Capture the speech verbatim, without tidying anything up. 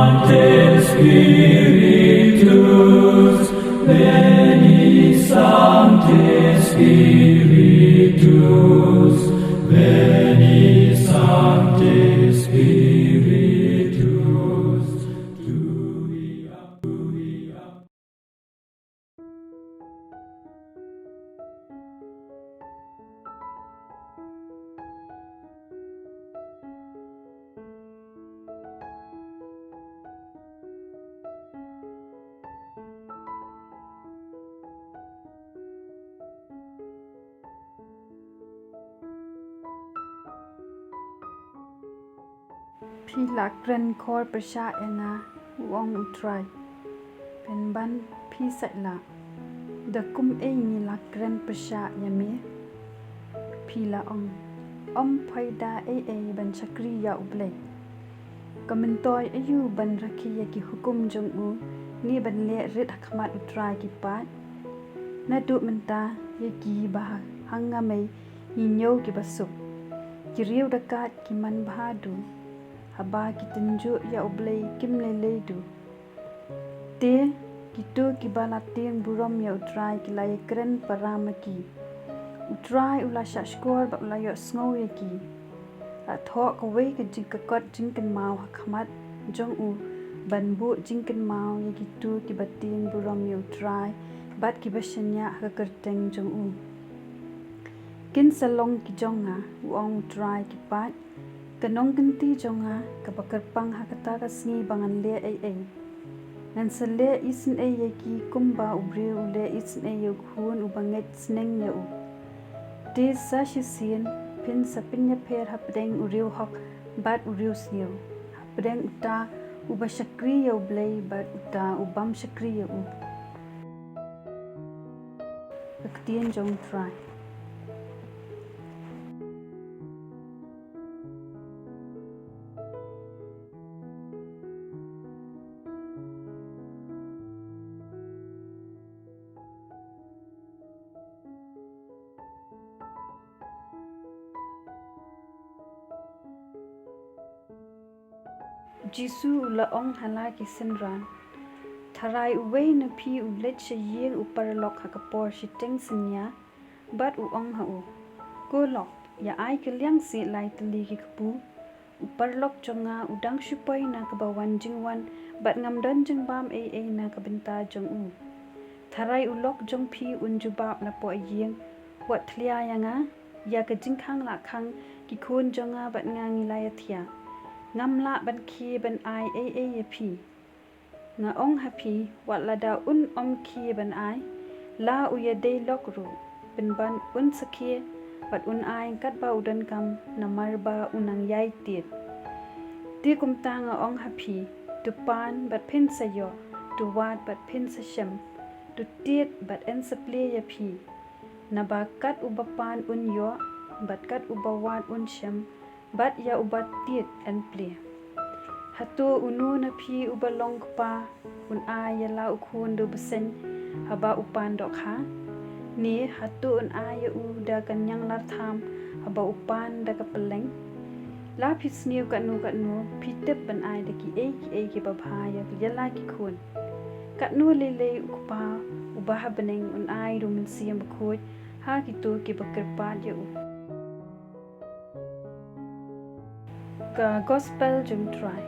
Sancte Spiritus, veni, Sancte Spiritus, veni, Sancte Spiritus. Phi la kren khor pyrshah ïa nga, u ong U Trai. Pynban phi sait lah. Da kum ei ngi la kren pyrshah ïa me? Phi la ong, ym poi da ei ei ban shakri ïa U Blei. Ka myntoi aïu ban rakhe ïa ki hukum jong u, ne ban leh rit ha khmat U Trai ki paid? Naduh mynta ïa ki ba ha nga mei ngi ñiew ki ba suk. Ki riew da kat ki man bha duh, haba ki tynjuh ïa U Blei kim lei lei duh. Te kito ki ba la tieng burom ïa U Trai ki la ïakren para ma ki. U Trai u la shah shkor bad u la ïohsngew ïa ki. La thoh kawei ka jingkakot jingkynmaw ha khmat jong u, ban buh jingkynmaw ïa kito ki ba tieng burom ïa U Trai bad ki ba shaniah ha ka kyrteng jong u. Kin sa long ki jong nga, u ong U Trai ki paid, ka nongkynti jong nga, ka ba kyrpang ha kata ka sngi ba ngan leh ei ei. Ngan sa leh isynei ïa ki kumba u briew u leh isynei ïa u khun u ba ngeit sneng ïa u. Te sa shisien phin sa pynïapher hapdeng u riew hok bad u riew sniew, hapdeng uta u ba shakri ïa U Blei bad uta u bym shakri ïa u. Ka ktien jong U Trai. U Jisu u la ong ha la ki synran, tharai uwei na phi u leit sha ïing u paralok ha ka por shiteng synñia, bad u ong ha u, ko lok, ïa ai kylliang seh lai tylli ki kpu. U paralok jong nga u dang shu poi na ka ba wan jingwan, bad ngam don jingbam ei ei na ka bynta jong u. Tharai u lok jong phi un jubab napoh ïing, wat thlia ïa nga, ïa ka jingkhang la khang, ki khun jong nga bad nga ngi la ïathiah. Ngam lah ban khie ban ai ei ei ïa phi. Nga ong ha phi, wat lada un ym khie ban ai, la u ïadei lok ruh, pynban un sa khie, bad un ai katba u donkam, namar ba u nang ïai tied. Te kumta nga ong ha phi, to pan bad phin sa ïoh, to wad bad phin sa shem, to tied bad yn sa plie ïa phi. Naba kat uba pan un ïoh, bad kat uba wad un shem, bad ïa uba tied yn plie. Hato uno na phi uba long kpa un ai ïa la u khun da u bseiñ haba u pan dohkha? Ne hato un ai ïa u da ka ñianglartham haba u pan da ka pylleng? La phi sniew katno katno, phi tip ban ai da kiei kiei kiba bha ïa la ki khun. Katno lei lei u Kpa uba ha bneng un ai da u Mynsiem Bakhuid ha kito kiba kyrpad ïa u. Ka Gospel jong U Trai.